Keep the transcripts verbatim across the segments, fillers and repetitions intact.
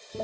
Mal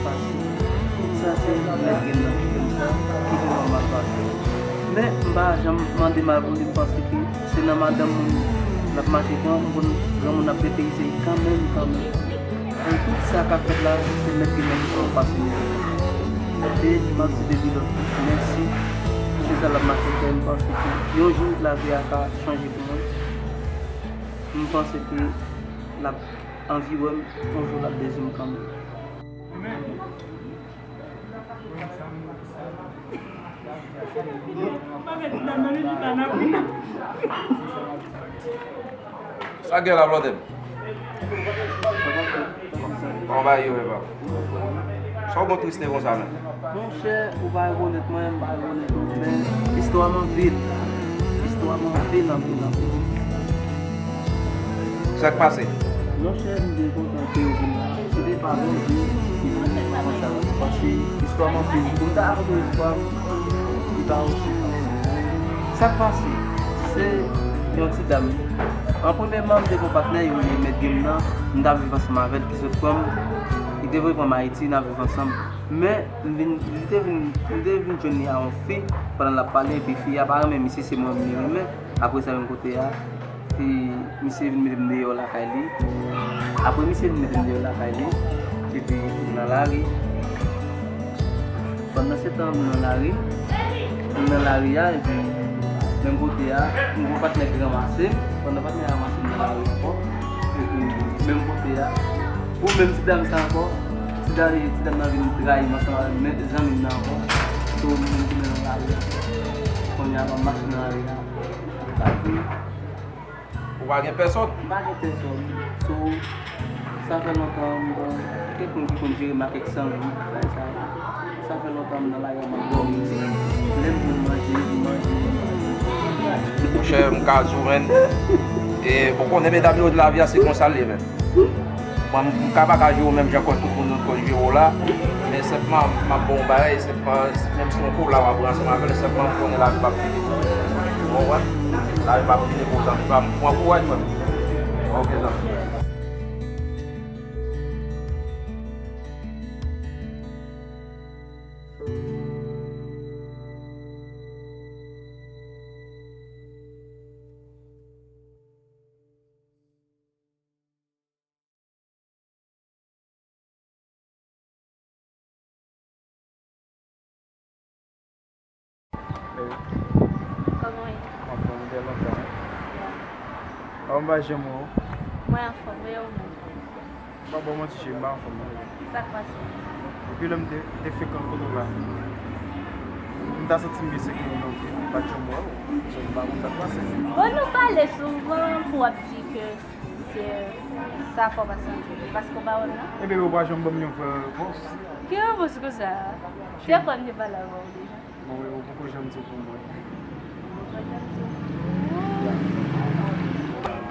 pase. Tout sa se nèg gen nan ki fè m sa, ki fè m mal pase. Men m pa janm mande mal pou li, m panse ke se nan madanm moun l ap mache pran, m konn granmoun ap depeyize kanmenm, kanmenm. Nan tout sa k ap fèt la, se nèg ki mèt fè w pase nèg. E m ap di depi lòt, mèsi. Se sa l ap mache fè, m panse ke yon jou lavi a ka chanje pou mwen. M panse ke l ap anvi wè m, yon jou l ap dezi m kanmenm. Sa gen la, blòdè m? Kòman bagay yo, epa? Sa w gon triste konsa menm? Monchè, ou pa rekonèt mwen, m pa rekonèt ou, men istwa m anpil. Istwa m anpil, anpil, anpil. Sa k pase? Monchè, m byen kontan ke ou vin la. Se te pa Bondye ki vin fè sa, paske istwa m anpil. Pou m ta rakonte istwa m, li pa osi. Sa k pase? Se yon ti dam. An premyèman, m te gon patnè, yo rele Mèt Game nan. M t ap viv ansanm avè l, ki sot pran m. Li te voye pran m Ayiti, n ap viv ansanm. Men, m vin, li te vin, m te vin jwenn li a yon fi pandan l ap pale, epi fi a pa renmen misye, se mwen m li renmen. Apre sa, menm kote a, fi, misye vin mete m deyò lakay li. Apre misye vin mete m deyò lakay li, epi m nan lari. Pandan se tan m nan lari, m nan lari a, epi menm kote a, m gon patnè ki ranmase m. Pandan patnè a ranmase m nan lari ankò, epi menm kote a, pou menm ti dam sa ankò, ti dam, ti dam nan vin trayi m ansanm avèk men zanmi m nan ankò. So, m vin tounen nan lari a. Kounye a, m ap mache nan lari a. Sa di, ou pa gen pèsòn? M pa gen pèsòn. So, sa fè lontan m bon, kèk moun ki konn jere m a kèk san goud, bagay sa yo. Sa fè lontan m nan lari a, m ap dòmi. Lè m jwenn manje, m manje. Monchè, m ka di w, menn. E, ou konnen, medam yo, lavi a, se konsa l ye, menn. Mwen, m ka pa ka jere w menm jan kò tout moun konn jere w la, men senpman, m ap ba w yon bagay, senpman, menm si yon kolab w ap pran ansanm avè l, senpman, m konnen lavi p ap fini pou ou. Ou konprann? Lavi p ap fini pou ou, zanmi pa m. Pran kouraj, frè m. Oke, zanmi. Kòman w ye? Anfòm, ou gen lontan, wi. Kòman bagay yo? Mwen anfòm, e ou menm? M pa ba w manti, cheri, m pa anfòm, non. Sa k pase? Depi lè m te, te frekan kote w la, m ta santi m byen sekire nan vi m, m pa t janm wè w. So, m pa konn sa k pase. Bon, nou pale souvan pou w ap di ke Se sa fò pa santi, paske w pa wè m nan. Ebyen, ou pa janm ban m yon vrè repons. Ki repons konsa? Telefòn te pale avè w deja. Bon, ou poko janm di pou mwen. Ou poko janm di pou mwen.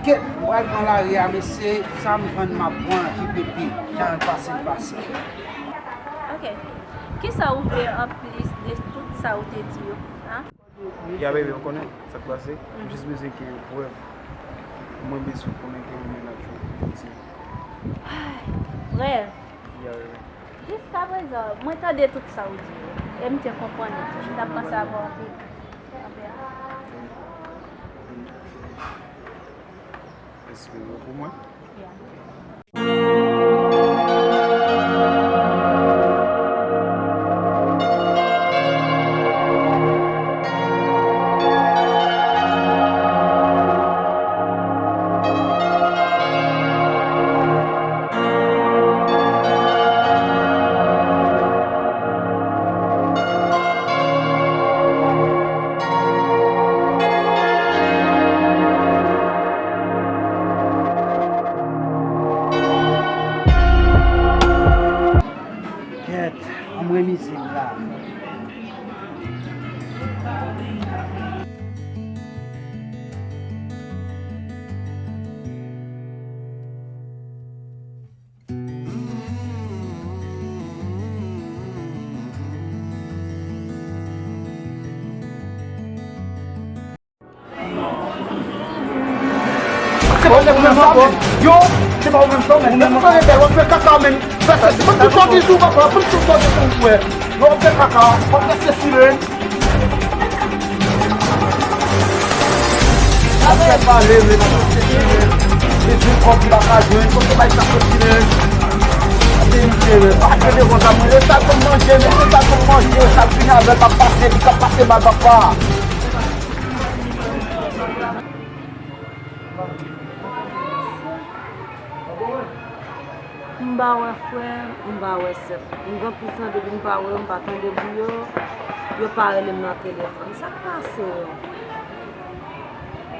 Kèt, m pral pran lari a, mesye, sa m jwenn m ap pran, ki pepe, jan l pase, l pase. Ok. Kisa ou vle anplis de tout sa ou te di yo? An? Ya, baby, ou konnen sa k pase? M jis bezwen gen yon prèv. Mwen bezwen konnen ke ou renmen Nacho. Di. Ay, prèv? Ya, baby. Jiskaprezan, mwen tande tout sa ou di yo. E m te konprann li tou. M t ap panse avè w anpil. Anpil. Respè yo pou mwen. Ya. Kèt, anmwe mizik la. Se pa ou menm ankò. Yo, se pa ou menm ankò, men. Ou menm ankò. Ou menm ankò. W ap fè kaka, men. Fè sesi. Mwen tout sòti sou papa, mwen tout sòti sou frè. Yo, w ap fè kaka, w ap fè sesi, men. Ap fè pale, men, ap fè sesi, men. Se di kòb li pa ka jwenn, kote bay sa soti, men. Ap te mete, men. Pa gade konsa, mwen, e sa l konn manje, men, e sa l konn manje, e sa l fini avè l, p ap pase, li k ap pase mal, papa. M pa wè frè m, m pa wè sè m. M gen anpil tan depi m pa wè yo, m pa tande bri yo, yo pa rele m nan telefòn. Sa k pase yo?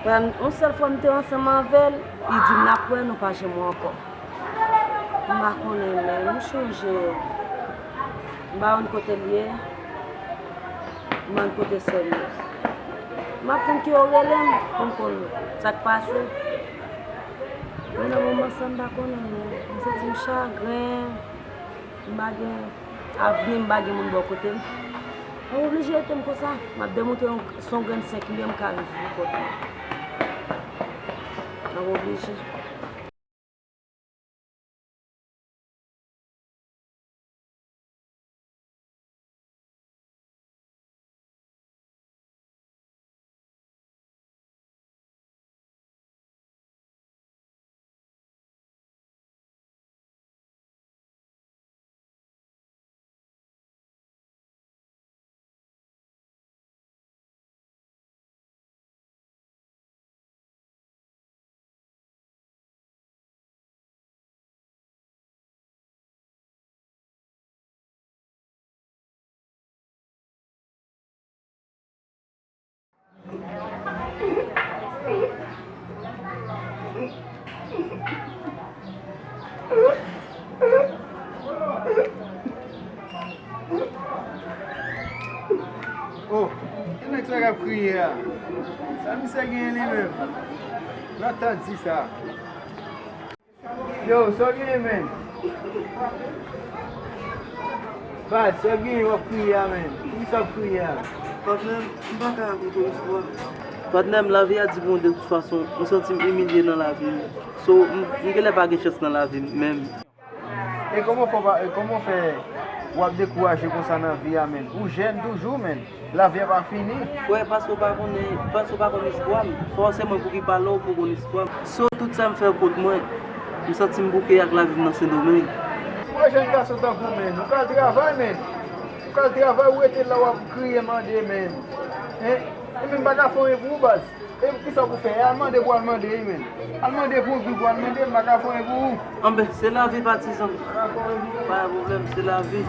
Frè m, yon sèl fwa m te ansanm avè l, li di m n ap wè, nou pa janm wè ankò. M pa konnen, men m chonje. M pa konn kote l ye. M pa konn kote sè m ye. M ap tann ke yo rele m pou m konn sa k pase. Men nan moman sa, m pa konnen, men m santi m chagren. M pa gen avni, m pa gen moun bò kote m. M oblije rete m konsa. M ap demontre yon, se yon grenn senk m ye, m ka viv pou kont mwen. M ap oblije. Oh, e nèg sa k ap kriye a? Sa misye genyen li menm? Lòt tan di sa. Yo, sa w genyen, menn? Baz, sa w genyen w ap kriye a, menn? Poukisa w ap kriye a? Patnè m, m pa ka rakonte w istwa. Patnè m, lavi a di pou mwen de tout fason, m santi m imilye nan lavi m. So, m, m genlè pa gen chans nan lavi m, menm. E kòman w fè, e kòman w fè w ap dekouraje konsa nan vi a, menn? Ou jèn toujou, menn. Lavi a pa fini. Frè, paske w pa konnen, paske w pa konn istwa m. Fòseman pou ki pale w pou konn istwa m. So, tout sa m fè kont mwen, m santi m bouke ak lavi m nan Sendomeng. Ou wè jèn gason tankou w, menn. Ou ka al travay, menn. Ou ka al travay, ou rete la w ap kriye mande, menn. Hein? E menm pa ka fè anyen pou ou, baz. E kisa pou fè? Al mande pou al mande, wi, menn. Al mande pou ou, pou al mande, m pa ka fè anyen pou ou. Anben, se lavi, patizan. Pa gen pwoblèm, se lavi.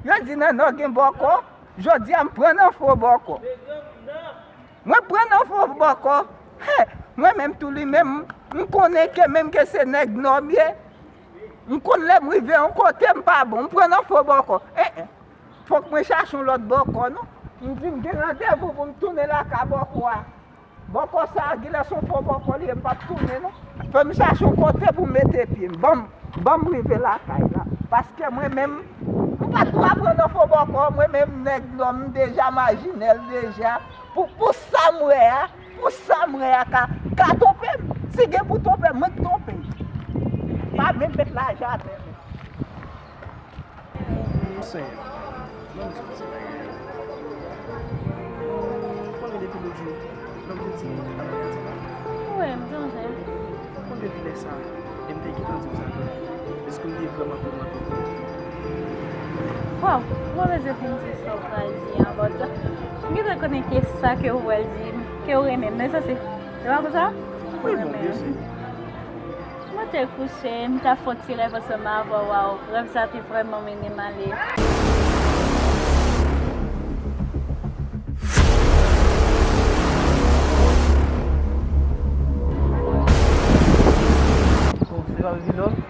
Yo di Nènò gen bòkò, jodi a m pran nan fo bòkò. Mwen pran nan fo bòkò. He, mwen menm tou li menm, m konnen ke menm ke se nèg nò m ye, m konn lè m rive yon kote m pa bon, m pran nan fo bòkò. Eh, eh. Fòk mwen chache yon lòt bòkò, non. M di m gen randevou pou m tounen lakay bòkò a. Bòkò sa a, genlè se yon fo bòkò li ye, m p ap tounen, non. Fò m chache yon kote pou m mete pye m. Ban m, ban m rive lakay la. Paske mwen menm, m pa t dwe pran nan fo bòkò, mwen menm nèg nò m deja majinèl deja. Pou, pou sa m wè a, pou sa m wè a ka, ka twonpe m. Si gen pou twonpe m, mwen k twonpe m. Pa menm met lajan atè non. Senyè, ban m di w ti bagay. Ou konnen depi lòt jou, lè m te di nou te pale a ti pa. Wi, m sonje. Ou konnen depi lè sa, e m te gentan di w sa tou. Èske m te vrèman kontan pou ou? Waw, ou pa bezwen fin di sa w pral di an, but m gentan konnen ke sa ke w pral di, ke w renmen m, men sa se, se pa konsa? Ou renmen m. Wi, bon, byen si. Mwen te kouche, m t ap fè yon ti rèv ansanm avè w, waw, rèv sa te vrèman mennen m ale. Bon, se pa evidans,